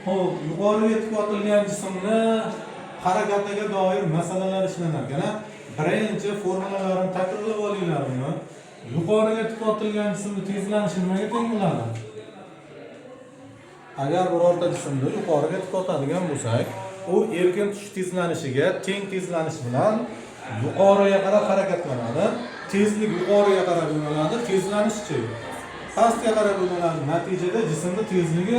Xo'p, yuqoriga tik otilgan jismni harakatiga doir masalalar ishlanar ekan. Birinchi formulalarini takrorlab olinglar buni. Yuqoriga tik otilgan jismni tezlanishi nimaga teng bo'ladi? Agar birorta jismni yuqoriga tik otadigan bo'lsak, u erkin tushish tezlanishiga teng tezlanish bilan yuqoriga qarab harakatlanadi. Tezlik yuqoriga qarab yo'naladi, tezlanishchi pastga qarab yo'naladi. Natijada jismni tezligi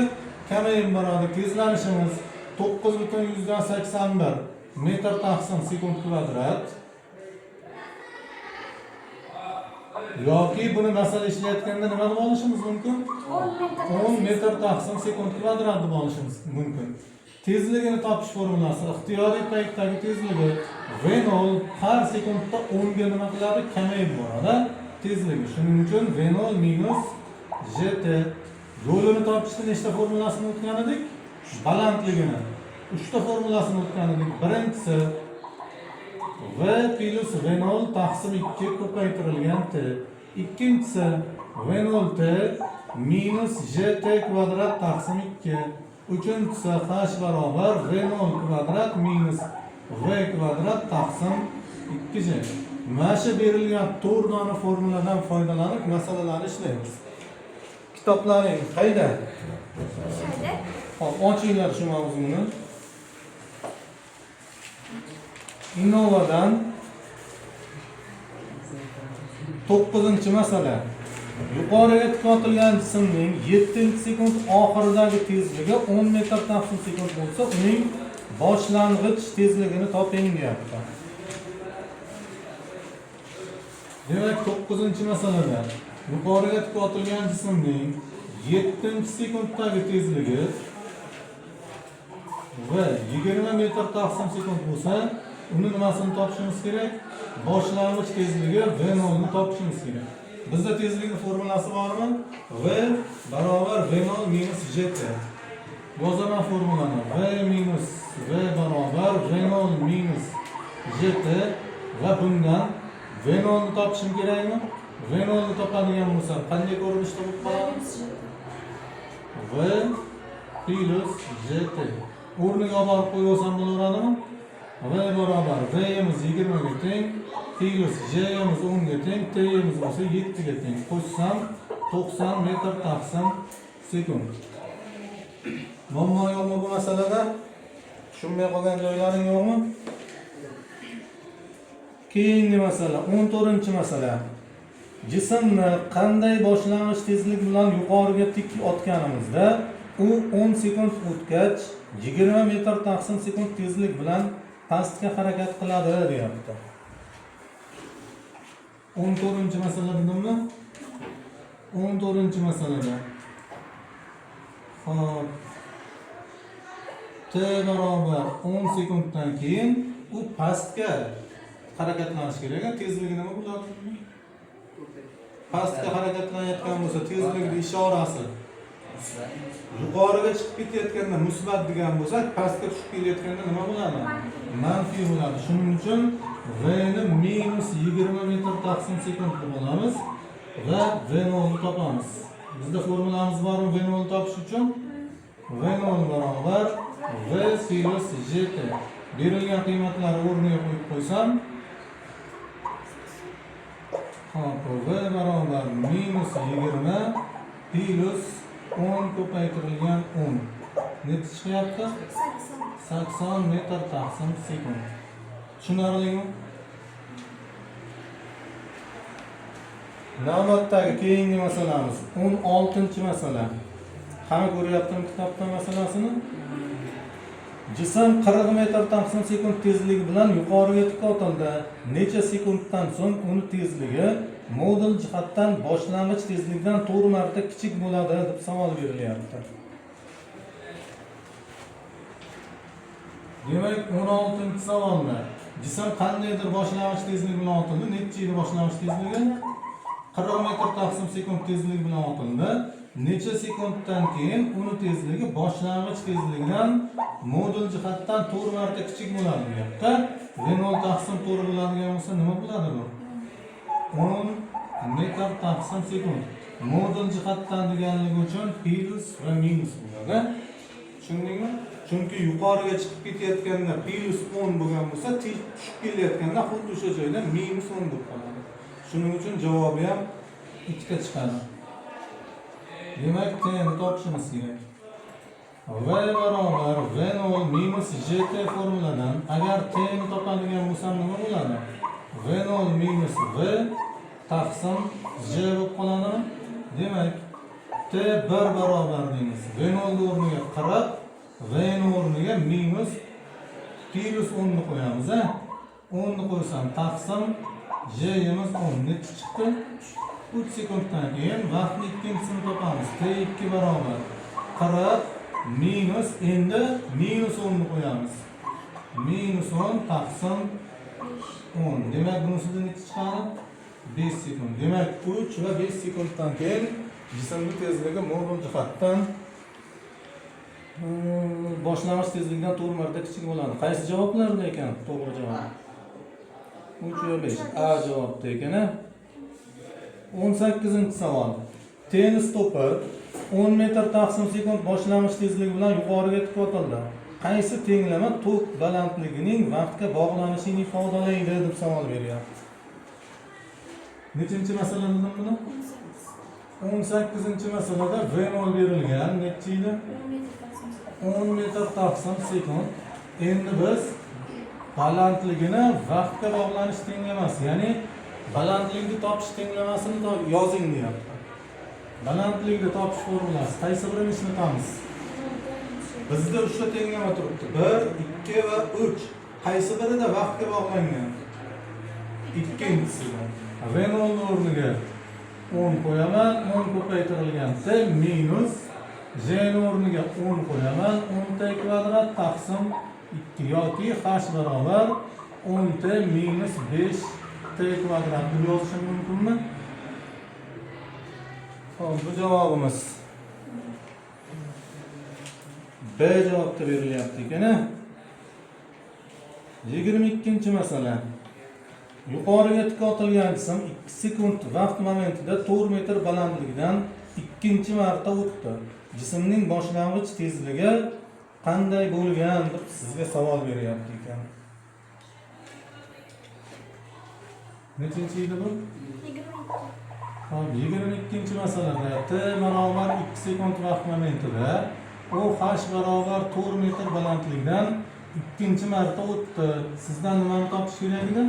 kamayib boradi. Tezlanishimiz 9,81 metr taqsim sekund kvadrat. Yoki buni masala ishlayotganda nima deb olishimiz mumkin? 10 metr. 10 metr taqsim sekund kvadrat deb olishimiz mumkin. Tezligini topish formulasi ixtiyoriy paytdagi tezligi V0 har sekundda 10 ga nima qiladi? Kamayib boradi tezligi. Shuning uchun V0 minus GT. Yo'lini topishda nechta formulasini o'tgan edik? Balandligini. 3 ta formulasini o'tgan edik. Birinchisi V plus V0 taqsim 2 ko'paytirilgan T. Ikkinchisi V0 T minus GT kvadrat taqsim 2. Uchinchisi H barobar V0 kvadrat minus V kvadrat taqsim 2G. Mana shu berilgan to'rt dona formuladan foydalanib masalalarni ishlaymiz. Kitoblaring qayda? Şöyle. Hop, ochinglar shu mavzuni. Innovadan 9-masala. Yuqoriga tik otilgan jismning 7-sekund oxiridagi tezligi 10 metr taqsim sekund bo'lsa, uning boshlang'ich tezligini toping deyapti. Demak, 9-masalada yuqoriga tik otilgan jismning 7-sekunddagi tezligi va 20 metr taqsim sekund bo'lsa, uni nimasini topishimiz kerak? Boshlang'ich tezligi V0 ni topishimiz kerak. Bizda tezlikni formulasi bormi? V barobar V0 minus GT. Yozaman formulani. V minus V barobar V0 minus GT va bundan V0 ni topishim kerakmi? V0 ni topadigan bo'lsam, qanday ko'rinishda bo'lib qoladi? V plus GT. O'rniga olib borib qo'yib bo'laveradimi? V barobar V'imiz 20 ga teng, plus J'imiz 10 ga teng, T'imiz bo'lsa 7 ga teng. Qo'shsam 90 metr taqsim sekund. Muammo yo'qmi bu masalada? Tushunmay qolgan joylaring yo'qmi? Keyingi masala, 14-masala. Jismni qanday boshlang'ich tezlik bilan yuqoriga tik otganimizda, u 10 sekund o'tgach 20 metr taqsim sekund tezlik bilan pastga harakat qiladi deyapti. 14-masala dedimmi? 14-masalada. Xo'p. T barobar 10 sekunddan keyin u pastga harakatlanishi kerak. Tezligi nima bo'ladi? Pastga harakatlanayotgan bo'lsa, tezlikni ishorasi yuqoriga chiqib ketayotganda musbat degan bo'lsak, pastga tushib kelayotganda nima bo'ladi? Manfiy bo'ladi. Shuning uchun V ni minus 20 metr taqsim sekund deb olamiz va V0 ni topamiz. Bizda formulamiz bormi V0 ni topish uchun? V0 barobar V plus GT. Berilgan qiymatlarni o'rniga qo'yib qo'ysam, hop, V barobar minus 20 plus 10 ko'paytirilgan 10. Necha chiqyapti? 80. 80 metr taqsim sekund. Tushunarlimi? Navbatdagi keyingi masalamiz 16-masala. Hamma ko'ryaptimi kitobda masalasini? Jism 40 metr taqsim sekund tezligi bilan yuqoriga tik otildi. Necha sekunddan so'ng uni tezligi modul jihatdan boshlang'ich tezlikdan 4 marta kichik bo'ladi deb savol berilyapti. Demak, 16-savolda jism qandaydir boshlang'ich tezlik bilan otildi. Necha edi boshlang'ich tezligi? 40 metr taqsim sekund tezligi bilan otildi. Necha sekunddan keyin uni tezligi boshlang'ich tezligidan modul jihatdan 4 marta kichik bo'ladi deyapti. V0 taqsim 4 bo'ladigan bo'lsa nima bo'ladi bu? 10 metr taqsim sekund. Modul jihatdan deganligi uchun plus va minus bo'ladi. Tushunarlimi? Tushundingmi? Chunki yuqoriga chiqib ketayotganda plyus 10 bo'lgan bo'lsa, tushib kelayotganda xuddi o'sha joyda minus 10 bo'lib qoladi. Shuning uchun javobi ham ikkita chiqadi. Demak, t ni topishimiz kerak. V barobar V0 minus GT formuladan agar t ni topadigan bo'lsam nima bo'ladi? V0 minus V taqsim G bo'lib qoladimi? Demak, T 1 barobar deymiz. V0 o'rniga 40, V ni o'rniga minus plyus 10 ni qo'yamiz, a? 10 ni qo'ysam taqsim J'imiz 10 necha chiqdi? 3 sekunddan keyin vaqtni ikkinchisini topamiz. T2 barobar 40 minus, endi minus 10 ni qo'yamiz. Minus 10 taqsim 10. Demak, bunisida necha chiqadi? 5 sekund. Demak, 3 va 5 sekunddan keyin jismning tezligi modul jihatdan boshlang'ich tezlikdan 4 marta kichik bo'ladi. Qaysi javoblarda ekan to'g'ri javob? 3 va 5. A javobda ekan, a? 18-savol. Tennis to'pi 10 metr taqsim sekund boshlang'ich tezlik bilan yuqoriga otildi. Qaysi tenglama to'p balandligining vaqtga bog'lanishini ifodalaydi deb savol beryapti. Nechinchi masala dedim buni? 18. 18 masalada V0 berilgan. Nechi edi? 10 metr taqsim sekund. 10 metr taqsim sekund. Endi biz balandligini vaqtga bog'lanish tenglamasi, ya'ni balandlikni topish tenglamasini yozing deyapti. Balandlikni topish formulasi qaysi birini ishlatamiz? Bizda uchta tenglama turibdi. 1, 2 va 3. Qaysi birida vaqtga bog'langan? Ikkinchisida. V0 o'rniga 10 qo'yaman, 10 ko'paytirilgan t minus J o'rniga 10 qo'yaman, 10 t kvadrat taqsim 2 yoki h barobar 10 t minus 5 t kvadrat deb yozishim mumkinmi? Xo'p, bu javobimiz B javobda berilyapti ekan, a? 22-masala. Yuqoriga tik otilgan jism 2 sekund vaqt momentida 4 metr balandlikdan ikkinchi marta o'tdi. Jismning boshlang'ich tezligi qanday bo'lgan deb sizga savol beryapti ekan. Nechinchi edi bu? 22. Xo'p, 22-masalada t barobar 2 sekund vaqt momentida u h barobar 4 metr balandlikdan ikkinchi marta o'tdi. Sizdan nimani topish kerak edi?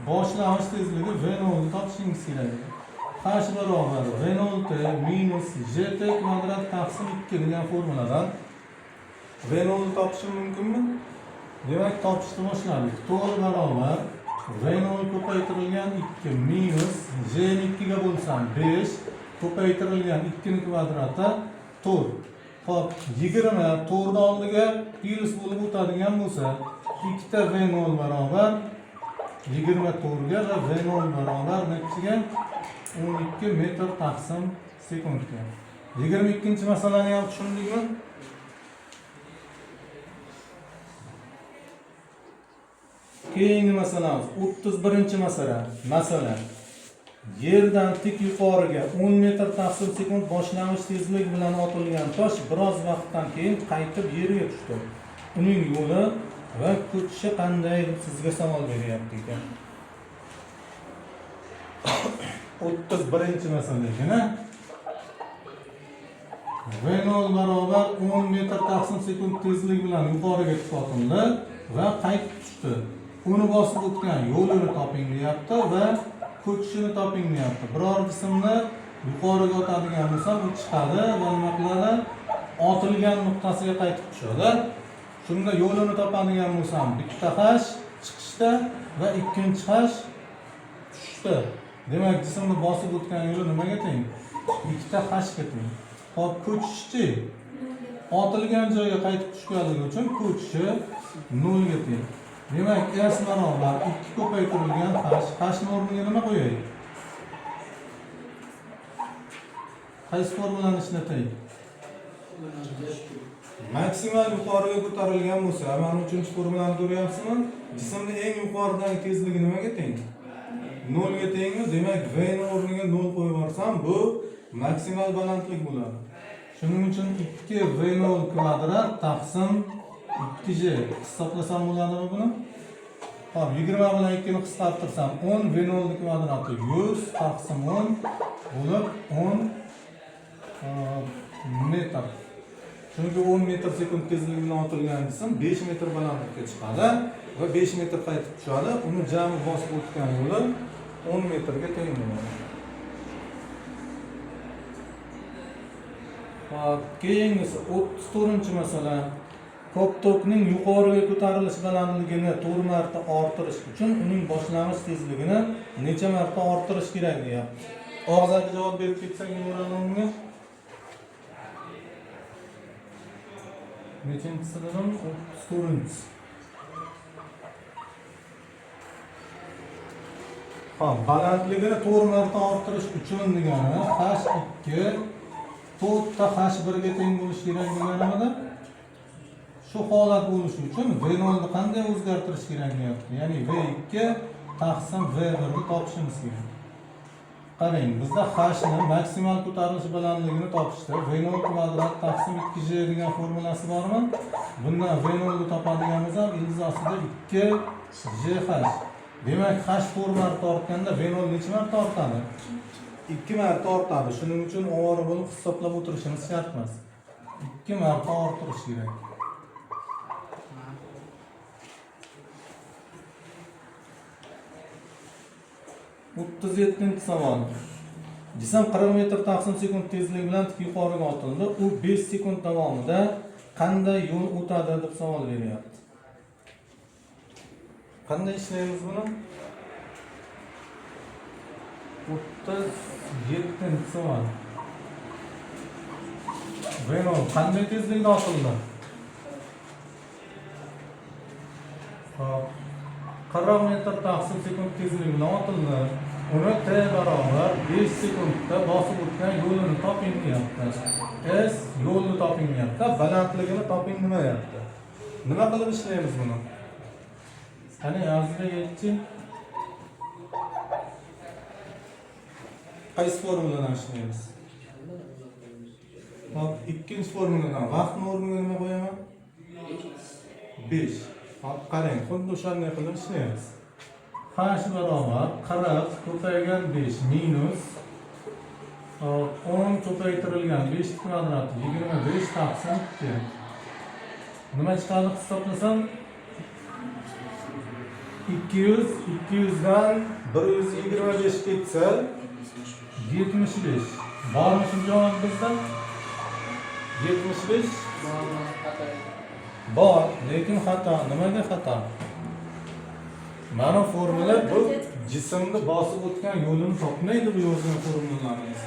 Boshlang'ich tezligi v0 ni topishingiz kerak edi. H barobar v0 t minus gt kvadrat taqsim 2 degan formuladan v0 ni topishim mumkinmi? Demak, topishni boshladik. 4 barobar v0 ko'paytirilgan 2 minus g ni 2 ga bo'lsam 5 ko'paytirilgan 2 ni kvadrati 4. Xo'p, 20 4 ni oldiga plyus bo'lib o'tadigan bo'lsa, ikkita v0 barobar 24 ga va v0 barobar nechiga? 12 metr taqsim sekundga. 22-masalani ham tushundikmi? Keyingi masalamiz 31-masala. Masala. Yerdan tik yuqoriga 10 metr taqsim sekund boshlang'ich tezlik bilan otilgan tosh biroz vaqtdan keyin qaytib yerga tushdi. Uning yo'li va ko'chishi qanday deb sizga savol beryapti ekan. 31-masala ekan, a? V0 barobar 10 metr taqsim sekund tezlik bilan yuqoriga otildi va qaytib tushdi. Uni bosib o'tgan yo'lini toping deyapti va ko'chishini toping deyapti. Biror jismni yuqoriga otadigan bo'lsam, u chiqadi va nima qiladi? Otilgan nuqtasiga qaytib tushadi. Shunda yo'lini topadigan bo'lsam, bitta h chiqishda va ikkinchi h tushishda. Demak, jismni bosib o'tgan yo'li nimaga teng? Ikkita h ga teng. Xo'p, ko'chishichi otilgan joyga qaytib tushganligi uchun ko'chishi nolga teng. Demak, S barobar 2 ko'paytirilgan h. H ni o'rniga nima qo'yay? Qaysi formulani ishlatay? Maksimal yuqoriga ko'tarilgan bo'lsa, mana uchinchi formulani ko'ryapsizmi? Jismning eng yuqoridagi tezligi nimaga teng? Nolga tengmi? Demak, v ni o'rniga 0 qo'yib yuborsam, bu maksimal balandlik bo'ladi. Shuning uchun 2 v0 kvadrat taqsim 2g hisoblasam bo'ladimi buni? Xo'p, 20 bilan 2 ni qisqartirsam 10, v0 ni kvadrati 100 taqsim 10 bo'lib 10 metr. Chunki 10 metr sekund tezligi bilan otilgan jism 5 metr balandlikka chiqadi va 5 metr qaytib tushadi. Uni jami bosib o'tgan yo'li 10 metrga teng bo'ladi. Xo'p, keyingisi 34-masala. Koptokning yuqoriga ko'tarilish balandligini 4 marta orttirish uchun uning boshlang'ich tezligini necha marta orttirish kerak deyapti. Og'zaki javob berib ketsak bo'ladi unga. Nechinchisi dedim? 34-chisi. Xo'p, balandligini 4 marta orttirish uchun degani h2 4 ta h1 ga teng bo'lishi kerak deganimida, shu holat bo'lishi uchun v0 ni qanday o'zgartirish kerak deyapti. Ya'ni v2 taqsim v1 ni topishimiz kerak. Qarang, bizda h ni maksimal ko'tarilish balandligini topishdi. v0 kvadrat taqsim 2g degan formulasi bormi? Bundan v0 ni topadiganimiz ham ildiz ostida 2gh. Demak, h 4 marta ortganda v0 necha marta ortadi? 2 marta ortadi. Shuning uchun ovora bo'lib hisoblab o'tirishimiz shart emas. 2 marta orttirish kerak. 37-savol. Jism 40 metr taqsim sekund tezlik bilan tik yuqoriga otildi. U 5 sekund davomida qanday yo'l o'tadi deb savol beryapti. Qanday ishlaymiz buni? 37-savol. V0 qanday tezlikda otildi? Xo'p. 40 metr taqsim sekund tezlik bilan otildi. Uni t barobar 5 sekundda bosib o'tgan yo'lini toping deyapti. S yo'lni toping deyapti. Balandligini toping nima deyapti? Nima qilib ishlaymiz buni? Qani Azizbek aytchi. Qaysi formuladan ishlaymiz? Hop, ikkinchi formuladan vaqtni o'rniga nima qo'yaman? 5. Hop, qarang, xuddi o'shanday qilib ishlaymiz. H barobar 40 ko'paygan 5 minus 10 ko'paytirilgan 5 kvadrati 25 taqsim 2. Nima chiqadi hisoblasam? 200, 200 dan 125 ketsa 75. Bormi shu javob bizda? 75 bor, lekin xato. Nimaga xato? Mana formula bu jismni bosib o'tgan yo'lini topmaydi bu yozgan formulalarimiz.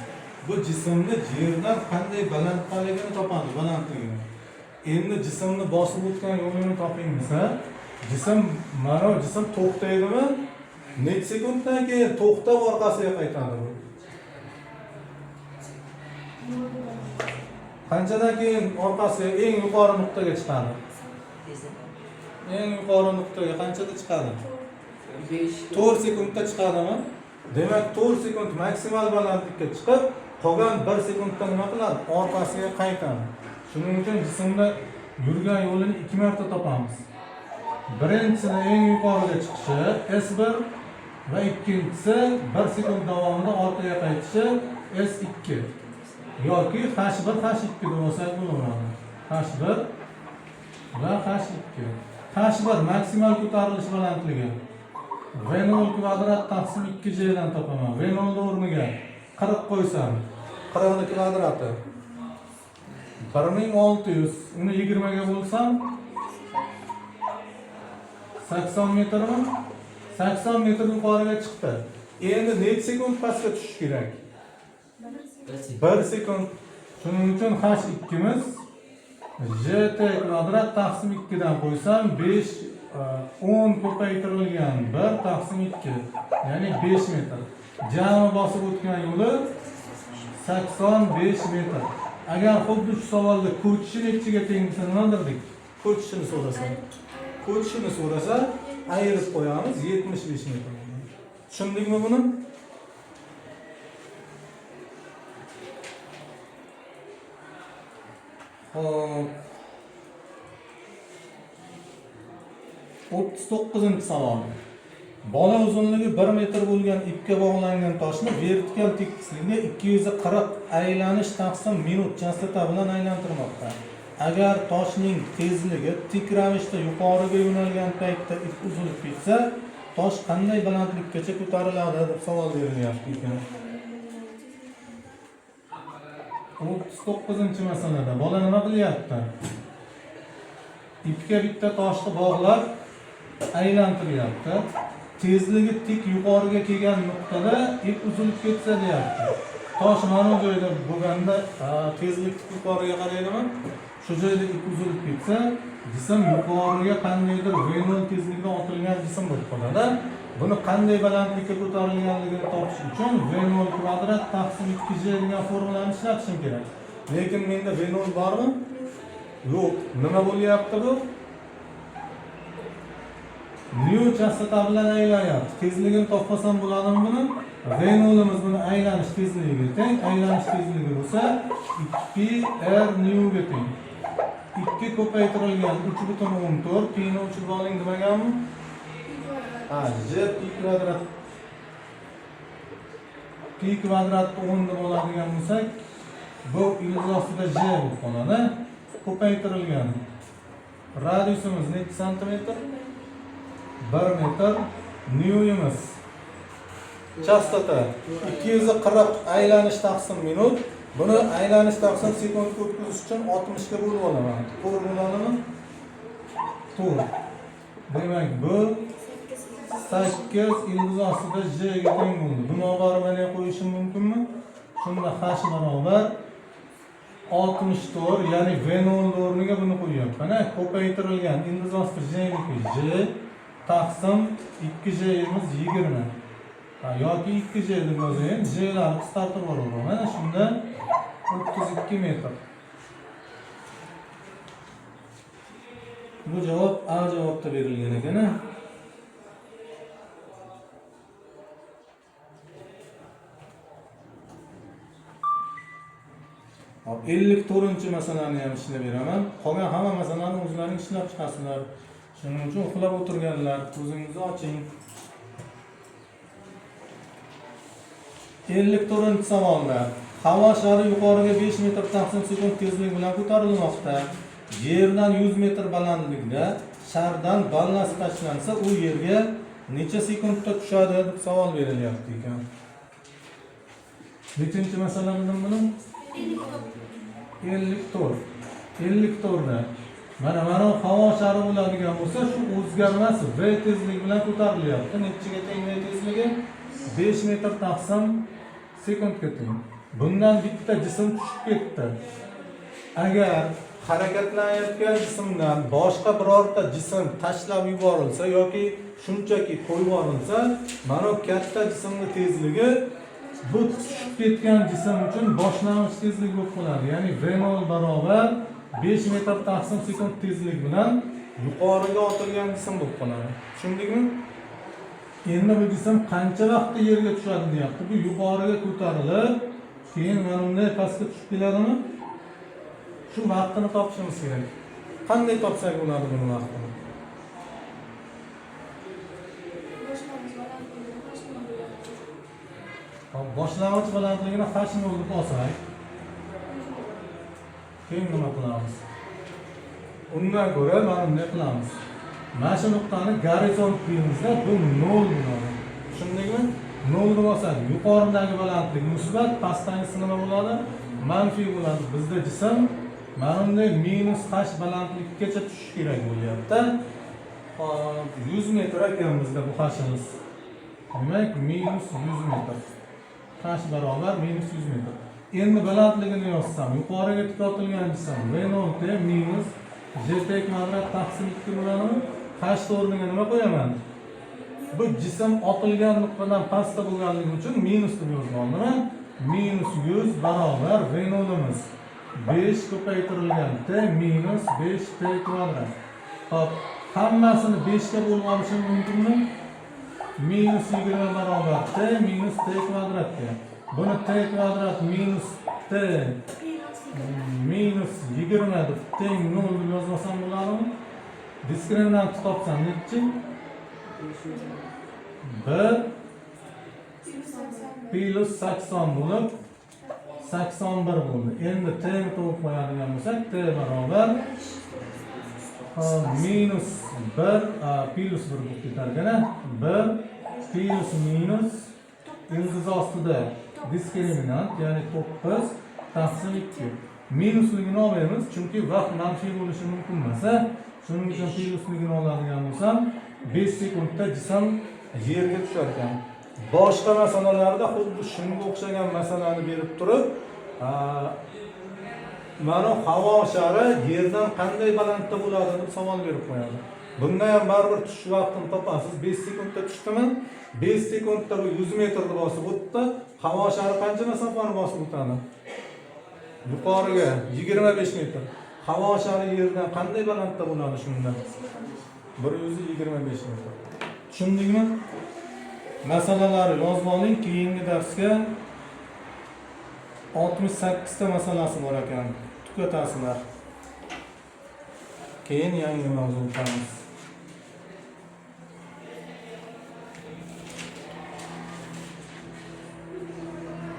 Bu jismni yerdan qanday balandligini topadi, balandligini. Endi jismni bosib o'tgan yo'lini toping desa, jism mana jism to'xtaydimi? Necha sekunddan keyin to'xtab orqasiga qaytadi bu? Qanchadan keyin orqasiga eng yuqori nuqtaga chiqadi? Eng yuqori nuqtaga qanchada chiqadi? 4 sekundda chiqadimi? Demak, 4 sekund maksimal balandlikka chiqib, qolgan 1 sekundda nima qiladi? Orqasiga qaytadi. Shuning uchun jismda yurgan yo'lini 2 marta topamiz. Birinchisini eng yuqoriga chiqishi S1 va ikkinchisi 1 sekund davomida orqaga qaytishi S2. Yoki H1 H2 deb olsak bo'laveradi. H1 va H2. H1 maksimal ko'tarilish balandligi. V0 kvadrat taqsim 2g dan topaman. V0 o'rniga 40 qo'ysam, 40 ni kvadrati 1600, uni 20 ga bo'lsam 80 metrmi? 80 metr yuqoriga chiqdi. Endi necha sekund pastga tushish kerak? 1 sekund. Shuning uchun H2miz JT kvadrat taqsim 2 dan qo'ysam 5 10 ko'paytirilgan 1 taqsim 2, ya'ni 5 metr. Jami bosib o'tgan yo'li 85 metr. Agar xuddi shu savolda ko'chishi nechiga teng desa nima derdik? Ko'chishini so'rasa. Ko'chishini so'rasa ayirib qo'yamiz 75 metr. Tushundingmi buni? Xo'p. 39-savol. Bola uzunligi 1 metr bo'lgan ipga bog'langan toshni vertikal tekislikda 240 aylanish taqsim minut chastota bilan aylantirmoqda. Agar toshning tezligi tik ravishda yuqoriga yo'nalgan paytda ip uzilib ketsa, tosh qanday balandlikkacha ko'tariladi deb savol berilyapti ekan. 39-masalada bola nima qilyapti? Ipga bitta toshni bog'lab aylantiryapti. Tezligi tik yuqoriga kelgan nuqtada ip uzilib ketsa deyapti. Tosh mana bu joyda bo'lganda tezlik tik yuqoriga qaraydimi? Shu joyda ip uzilib ketsa, jism yuqoriga qandaydir V0 tezlikda otilgan jism bo'lib qoladi. Buni qanday balandlikka ko'tarilganligini topish uchun V0 kvadrat taqsim 2g degan formulani ishlatishim kerak. Lekin menda V0 bormi? Yo'q. Nima bo'lyapti bu? Nu chastota bilan aylanyapti. Tezligini topmasam bo'ladimi buni? V0'imiz buni aylanish tezligiga teng. Aylanish tezligi bo'lsa 2 pi r nu ga teng. 2 ko'paytirilgan 3,14, pi ni o'chirib oling demaganmi? Ha, j pi kvadrat. Pi kvadratni 10 deb oladigan bo'lsak, bu ildiz ostida j bo'lib qoladi. Ko'paytirilgan. Radiusimiz necha santimetr? 1 metr. Nyuyimiz chastota 240 aylanish taqsim minut. Buni aylanish taqsim sekundga o'tkazish uchun 60 ga bo'lib olaman. To'g'ri bo'ladimi? To'g'ri. Demak, bu 8 ildiz ostida j ga teng bo'ldi. Buni olib borib mana qo'yishim mumkinmi? Shunda h barobar 64, ya'ni V0 o'rniga buni qo'yyapman. Ha, ko'paytirilgan ildiz osti j niki j taqsim 2j'imiz 20. Ha, yoki 2j deb yozayin, j'larni qisqartirib yuboraman. Mana shunda 32 metr. Bu javob A javobda berilgan ekan. Ha? Hop, 54-masalani ham ishlab beraman. Qolgan hamma masalani o'zlaring ishlab chiqasizlar. Shuning uchun uxlab o'tirganlar, ko'zingizni oching. 54-savolda havo shari yuqoriga 5 metr taqsim sekund tezlik bilan ko'tarilmoqda. Yerdan 100 metr balandlikda shardan ballast tashlansa, u yerga necha sekundda tushadi deb savol berilyapti ekan. Nechinchi masala dedim buni? 54. 54da mana havo shari bo'ladigan bo'lsa, shu o'zgarmas v tezlik bilan ko'tarilyapti. Nechiga teng v tezligi? 5 metr taqsim sekundga teng. Bundan bitta jism tushib ketdi. Agar harakatlanayotgan jismdan boshqa birorta jism tashlab yuborilsa yoki shunchaki qo'yib yuborilsa, mana bu katta jismning tezligi bu tushib ketgan jism uchun boshlang'ich tezlik bo'lib qoladi. Ya'ni V0 barobar 5 metr taqsim sekund tezlik bilan yuqoriga otilgan jism bo'lib qoladi. Tushundingmi? Endi bu jism qancha vaqtda yerga tushadi deyapti. Bu yuqoriga ko'tarilib, keyin mana bunday pastga tushib keladimi? Shu vaqtini topishimiz kerak. Qanday topsak bo'ladi buni vaqtini? Hop, boshlang'ich balandligini h nol deb olsak, keyin nima qilamiz? Undan ko'ra mana bunday qilamiz. Mana shu nuqtani gorizont deymizda, bu 0 bo'ladi. Tushundingmi? 0 deb olsak, yuqoridagi balandlik musbat, pastdagisi nima bo'ladi? Manfiy bo'ladi. Bizda jism mana bunday minus h balandlikkacha tushishi kerak bo'lyapti. Hop, 100 metr ekan bizda bu h'imiz. Demak, minus 100 metr. H barobar minus 100 metr. Endi balandligini yozsam, yuqoriga tik otilgan jism V0 t minus gt kvadrat taqsim 2 bo'ladimi? H o'rniga nima qo'yaman? Bu jism otilgan nuqtadan pastda bo'lganligi uchun minus deb yozib oldim. Minus 100 barobar V0'imiz 5 ko'paytirilgan t minus 5 t kvadrat. Hop, hammasini 5 ga bo'lib olishim mumkinmi? Minus 20 barobar t minus t kvadratga. Buni t kvadrat minus t Minus 20 deb teng 0 deb yozmasam bo'ladimi? Diskriminantni topsam nechi? 1 plyus 80 bo'lib, 81 bo'ldi. Endi t ni topib qo'yadigan bo'lsak, t barobar minus 1 plyus 1 bo'lib ketar ekan, a? 1 plyus minus ildiz ostida diskriminant, ya'ni 9 taqsim 2. Minusligini olmaymiz, chunki vaqt manfiy bo'lishi mumkin emas, a? Shuning uchun plyusligini oladigan bo'lsam, 5 sekundda jism yerga tushar ekan. Boshqa masalalarda xuddi shunga o'xshagan masalani berib turib, mana havo shari yerdan qanday balandda bo'ladi deb savol berib qo'yadi. Bunda ham baribir tushish vaqtini topasiz. 5 sekundda tushdimi? 5 sekundda bu 100 metrni bosib o'tdi. Havo shari qancha masofani bosib o'tadi? Yuqoriga 25 metr. Havo shari yerdan qanday balandda bo'ladi shunda? 125 metr. Tushundingmi? Masalalarni yozib oling, keyingi darsga 68 ta masalasi bor ekan. Tugatasizlar. Keyin yangi mavzu o'tamiz.